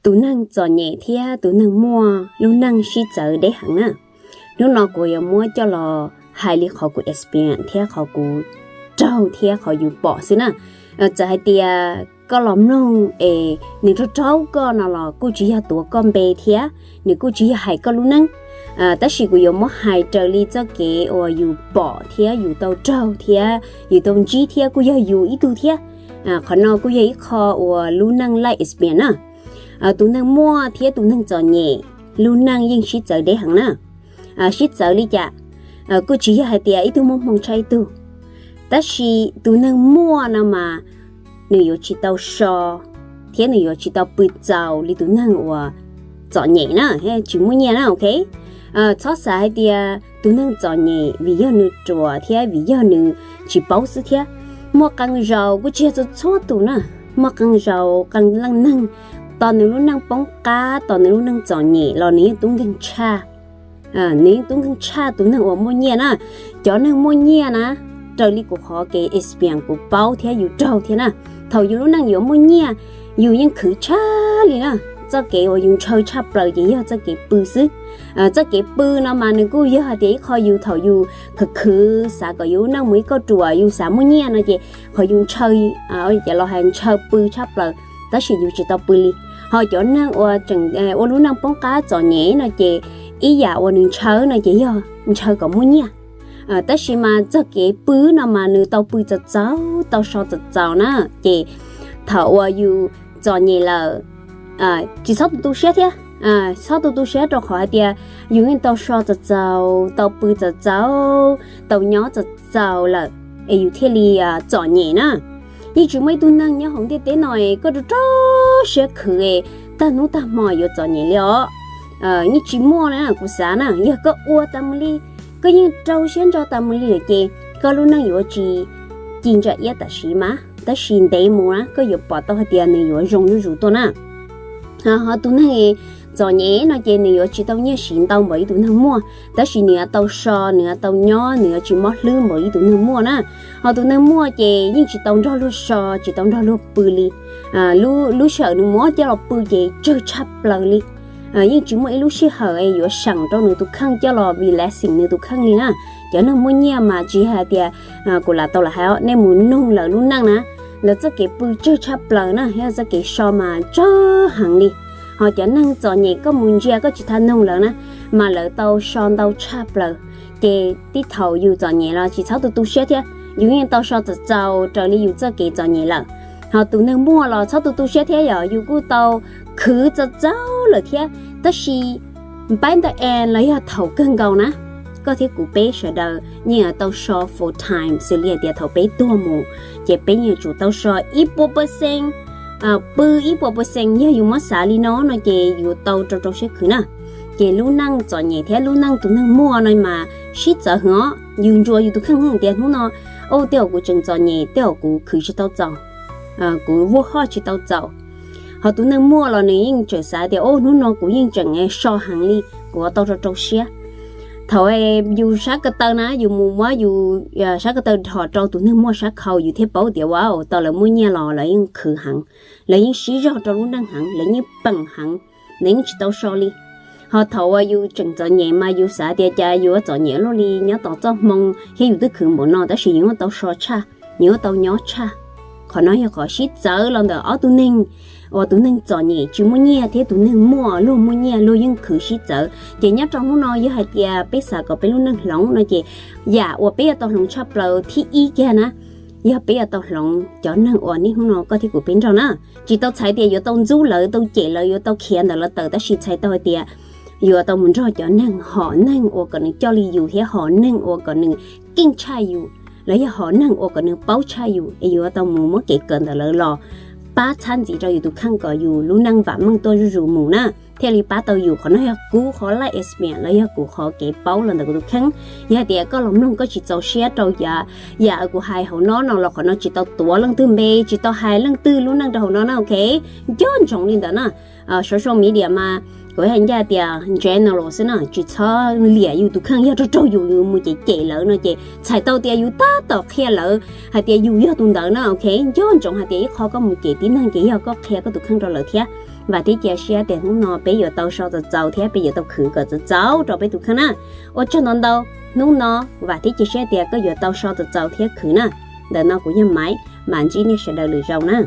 Tus neeg txom nyem thiab tus neeg muaj lub neej sib txawv deb heev na. Hnub no kuv yuav muab coj los hais li qhov kuv experience thiab qhov kuv raug thiab qhov yus pom xwb na. Txawm hais tias koj los mloog es nws raug raug koj no los kuj tsis yog tuav koj npe thiab nws kuj tsis yog hais koj lub neej. Tab sis kuv yuav muab hais raws li txoj kev uas yus pom thiab yus tau raug thiab yus tau ntsib thiab kuj yog yus ib tug thiab. Qhov no kuj yog ib qho uas lub neej life experience na. Tus neeg muaj thiab tus neeg txom nyem lub neej yeej sib txawv deb heev na. Sib txawv li cas? Kuj tsis yog hais tias ib tug muaj hmoo tshaj ib tug, tab sis tus neeg muaj no mas nws yuav tsis tau so thiab nws yuav tsis tau pw txaus li tus neeg uas txom nyem na, tsis muaj nyiaj na, ok. Txhob xav hais tias tus neeg txom nyem vim yog nws ruam thiab vim yog nws tsis paub xwb thiab. Muaj qee zaus kuj tsis yog txhua txhua tus na, muaj qee zaus qee leej neeg tos nws lub neej poob qab, tos nws lub neej txom nyem los nws yeej tub nkeeg tshaj. Nws yeej tub nkeeg tshaj tus neeg uas muaj nyiaj na. Cov neeg muaj nyiaj na, raws li kuv qhov kev experience kuv paub thiab yus raug thiab na, thaum yus lub neej yuav muaj nyiaj, yus yeej khwv tshaj li na. Txoj kev uas yus ntshaw tshaj plaws ces yog txoj kev pw xwb. Txoj kev pw no mas nws kuj yog hais tias ib qho yus thaum yus khwv khwv xav kom yus lub neej mus ib kauj ruam, yus xav muaj nyiaj no ces qhov yus ntshaw, ces los hais ntshaw pw tshaj plaws, tab sis yus tsis tau pw li. Ho cov neeg uas tseem ua lub neej poob qab txom nyem no ces ib yam uas nws ntshaw no ces yog ntshaw kom muaj nyiaj. Tab sis mas txoj kev pw no mas nws tau pw txaus txaus, tau so txaus txaus na, ces thaum uas yus txom nyem lawm, tsis txhob tu tu siab thiab. Txhob tu tu siab rau qhov hais tias yus yeej tau so txaus txaus, tau pw txaus txaus, tau nyob txaus txaus lawm es yus thiaj li txom nyem na. Yeej tsis muaj ib tug neeg nyob hauv ntiaj teb no es koj rau rau siab khwv es tag hnub tag hmo yuav txom nyem li os. Yeej tsis muaj na, kuv xav na, yog koj ua tas mus li, koj yeej rau siab ntso tas mus li lawm ces koj lub neej yuav tsis ci ntsa iab tam sim mas, tab sis ntev mus na koj yuav pom tau hais tias nws yuav zoo zuj zus tuaj na. Ho tus neeg txom nyem no ces nws yuav tsis tau nyiaj siv ntau npaum ib tus neeg muaj, tab sis nws yuav tau so, nws yuav tau nyob, nws yuav tsis mob hlwb npaum ib tus neeg muaj na. Ho tus neeg muaj ces yeej tsis tau nrog luag so, tsis tau nrog luag pw li. Lub sij hawm nws muab coj los pw ces tsawg tshaj plaws li. Yeej tsis muaj ib lub sij hawm yuav seem rau nws tus kheej coj los relaxing nws tus kheej li na. Cov neeg muaj nyiaj mas tsis hais tias, kuv lam tau lam hais, nej mus noog lawv lub neej na, lawv txoj kev pw tsawg tshaj plaws na, thiab txoj kev so mas tsawg heev li. Ho cov neeg txom nyem koj mus ntsia koj tsis tau noog lawv na, mas lawv tau so ntau tshaj plaws. Ces tib thaum yus txom nyem los tsis txhob tu tu siab thiab, yus yeej tau so txaus txaus raws li yus txoj kev txom nyem lawm. Ho tus neeg muaj los txhob tu tu siab thiab, yog yus kuj tau khwv txaus txaus lawm thiab, tab sis npaib ntawm en los yog thaum kawg nkaus na, koj thiab kuv peb sawv daws yeej tau so full time xws li hais tias thaum peb tuag mus ces peb yeej yuav tsum tau so ib puas percent, pw ib puas percent. Yog yus muab xav li no no ces yus tau rau rau siab khwv na. Ces lub neej txom nyem thiab lub neej tus neeg muaj no mas sib txawv heev os. Yus ntsuas yus tus kheej tias hnub no, o, tej zaum kuv tseem txom nyem, tej zaum kuv khwv tsis tau txaus, kuv vuag hoj tsis tau txaus. Ho tus neeg muaj los nws yeej tseem xav tias, o, hnub no kuv yeej tseem so heev li, kuv yuav tau rau rau siab. Thaum yus sab ko taw na, yus mus muab yus sab ko taw dhos rau tus neeg muaj sab khau, yus thiaj paub tias, wow, tau lawv muaj nyiaj los lawv yeej khwv heev, lawv yeej sib zog rau lub neej heev, lawv yeej peem heev, lawv yeej tsis tau so li. Ho thaum uas yus tseem txom nyem mas yus xav tias cas yus yuav txom nyem luaj li, nyob tos txoj hmoo thiab yus twb khwv npaum no tab sis yus yuav tau so tshaj, yus yuav tau nyob tshaj. Qhov no yog qhov sib txawv los ntawm ob tug neeg uas tus neeg txom nyem tsis muaj nyiaj thiab tus neeg muaj luag muaj nyiaj luag yeej khwv sib txawv. Ces nyob rau hnub no yog hais tias peb xav kom peb lub neej hloov no ces yam uas peb yuav tau hloov tshaj plaws thib ib kiag na, yog peb yuav tau hloov cov neeg uas niaj hnub no koj thiab kuv peb nrog na. Tsis tau txhais tias yuav tau ntxub lawv, tau cem lawv, yuav tau khiav ntawm lawv tawm, tab sis txhais tau hais tias yuav tau mus nrog cov neeg hom neeg uas kom nws coj li yus thiab hom neeg uas kom nws keej tshaj yus, los yog hom neeg uas kom nws paub tshaj yus, es yuav tau mus muab kev kawm ntawm lawv los pab txhab ntxiv rau yus tus kheej kom yus lub neej vam meej tuaj zuj zus mus na, thiaj li pab tau yus. Qhov no yog kuv qhov life experience los yog kuv qhov kev paub los ntawm kuv tus kheej. Yog hais tias koj los mloog koj tsis txaus siab rau yam, yam kuv hais hauv no no los qhov no tsis tau tuav leej twg npe, tsis tau hais leej twg lub neej rau hauv no na, ok? Nco ntsoov li ntawd na. Social media mas kuv hais ncaj tias general xwb na, tsis txhob liam yus tus kheej, yog raug raug yus, yus mus cem cem lawv no ces txhais tau tias yus tab tom qhia lawv hais tias yus yog tus ntawd na, ok? Nco ntsoov hais tias ib qho koj mus cem tib neeg ces yog koj qhia koj tus kheej rau lawv thiab. Vam thiab cia siab tias hnub no peb yuav tau so txaus txaus thiab peb yuav tau khwv kom txaus txaus rau peb tus kheej na. Ua tsaug ntau ntau, hnub no vam thiab cia siab tias koj yuav tau so txaus txaus thiab khwv na. Ntawm no kuv yog Maiv, mam ntsib nej sawv daws lwm zaus na.